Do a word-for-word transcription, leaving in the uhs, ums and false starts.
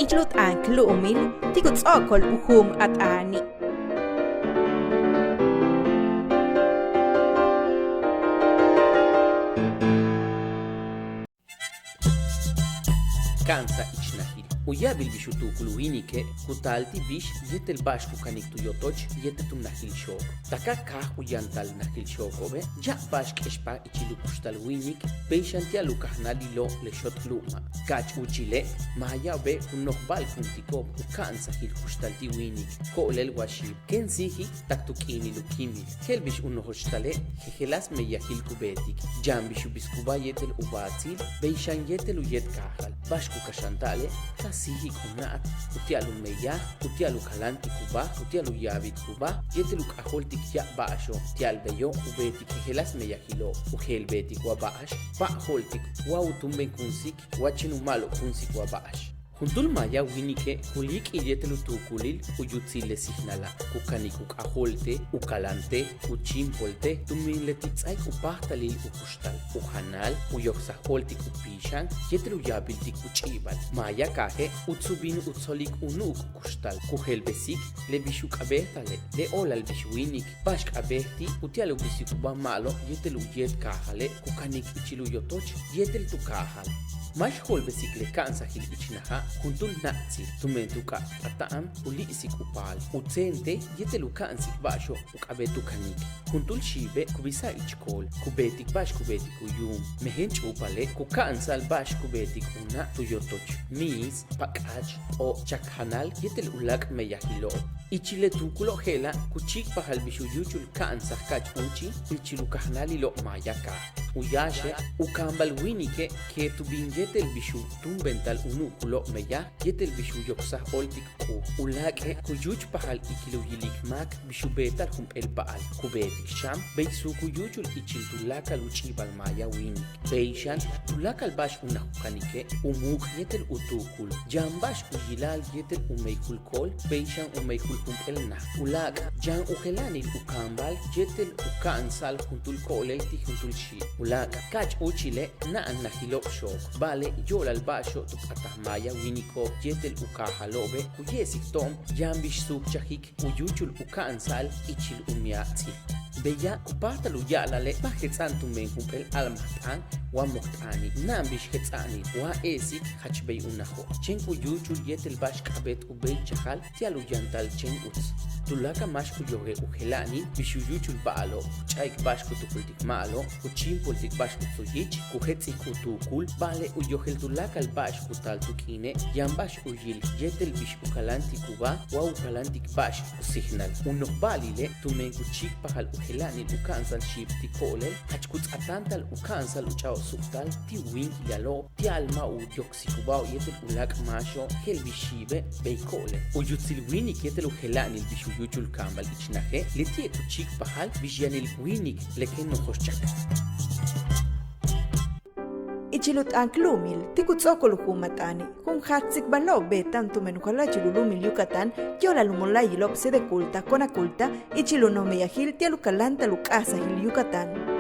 Ichil u t'aan k lu'umil ti' ku ts'o'okol u juum a t'aani'. Ka'ansaj ich najil. U ya'abil bix u tuukul wíinike' ku taal ti' bix yéetel ba'ax ku kanik tu yotoch yéetel tu najil xook. Tak a káaj u yantal najil xooko'obe' ya'ab ba'ax k'expaj ichil u kuxtal wíinik, bey xan ti'al u kajnáalilo' le xot' lu'uma'. Ka'ach úuchile' mayaobe' ku nojba'alkuntiko'ob u ka'ansajil kuxtal ti' wíinik, ko'olel wa xiib kéen síijik tak tu k'iinil u kíimil. Je'el bix u nojochtale' jejeláas meyajil ku beetik. Yaan bix u bisikubáa yéetel u baatsil, bey xan yéetel u yéet kaajal. Ba'ax ku kaxanta'ale' ka síijik u na'at uti'al u meyaj, uti'al u kaláantikubáa, uti'al u yaabilkubáa yéetel u k'ajóoltik ya'ab ba'axo'. Ti'al beyo' u beetik jejeláas meyajilo'ob, u jeel beetik wa ba'ax, pa'ajo'oltik wa u túumbenkunsik wa chéen u ma'alobkunsik wa ba'ax. Juntúul maaya wíinike' ku líik'il yéetel u tuukulil u yutsil le síijnala', ku kanik u k'ajóolte', u kaláante', u chíimpolte' tumen leti' ts'áaik u páajtalil u kuxtal, u janal, u yoksaj óoltik u pixan yéetel u yaabiltik u ch'i'ibal. Maaya kaaje' uts u bin u tsolik u nu'uk kuxtal, ku je'elbesik le bix u k'a'abéetale', le óolal bix wíinik, ba'ax k'a'abéet ti' uti'al u bisikubáa ma'alob yéetel u yéet kaajale' ku kanik ichil u yotoch yéetel tu kaajal. Máax jo'olbesik le ka'ansajil ich naja' juntúul na'tsil, tumen tu k'ab p'ata'an u líi'sik u paal, u tséente' yéetel u ka'ansik ba'axo' u k'a'abéet u kanik. Juntúul xiibe' ku bisa'al ich kool, ku beetik ba'ax ku beetik u yuum. Mejen ch'úupale' ku ka'ansa'al ba'ax ku beetik u na' tu yotoch, miis, pak'ach, p'o', chak janal yéetel uláak' meyajilo'ob. Ichil le tuukulo' je'ela' ku chíikpajal bix u yúuchul ka'ansaj ka'ach úuchil ichil u kajnáalilo' maaya kaaj. U yáaxe' u kaambal wíinike' keet u bin yéetel bix u túumbental u nu'ukulo' meyaj yéetel bix u yoksaj óoltik Ckuj. U láak'e' ku yúuchpajal ikil u yilik máak bix u beeta'al jump'éel ba'al, ku beetik xan bey suuk u yúuchul ichil tuláakal u ch'i'ibal maaya wíinik. Bey xan tuláakal ba'ax unaj u kanike', u muuk' yéetel u tuukul, yaan ba'ax u yila'al yéetel u meyjul kool, bey xan u meyjul jump'éel naj. U láak' yaan u jela'anil u kaambal yéetel u ka'ansa'al juntúul ko'olel ti' juntúul xiib. U láak' ka'ach úuchile' na'an najilo'ob xook, ba'ale' yo'olal ba'axo'ob tu p'ataj maaya wíiniko'ob yéetel u kaajalo'obe' ku ye'esik to'on yaan bix suukchajik u yúuchul u ka'ansa'al ichil u miatsil. Beya' ku páajtal u ya'ala'ale' ma' jets'a'an tumen jump'éel a'almajt'aan wa mojt'aani', na'an bix jets'a'anil wa e'esik jach bey unajo', chéen ku yúuchul yéetel ba'ax k'a'abéet u béeychajal ti'al u yantal chéen uts. Tuláakal máax ku yojel u jela'anil bix u yúuchul ba'alo'ob, ku ch'a'ik ba'ax ku tukultik ma'alob, ku chíimpoltik ba'ax uts u yich, ku jets'ik u tuukul, ba'ale' u yojel tuláakal ba'ax ku taal tu k'iine' yaan ba'ax u yil yéetel bix u kaláantikubáa wa u kaláantik ba'ax u síijnal. U nojba'alile' tumen ku chíikpajal u jela'anil u ka'ansa'al xiib ti' ko'olel, jach ku ts'aatáanta'al u ka'ansa'al u ch'a'ob su'uktal ti' u wíinkilalo'ob ti'al ma' u yoksikubáajo'ob yéetel u láak' máaxo'ob je'el bix xiibe' bey ko'olel. U yutsil wíinik yéetel u jela'anil bix u yúuchul kaambal ich naje', leti'e' ku chíikpajal bix yanil wíinik le kéen nojoch chak. Ichil u t'aan k lu'umil ti' ku ts'o'okol u juum a t'aani', jun jaaj tsikbalo'ob beeta'an tumen u jala'achil u lu'umil Yucatán yo'olal u mola'ayilo'ob Sedeculta, Conaculta, ichil u noj meyajil ti'al u kaláanta'al u k'a'ajsajil Yucatán.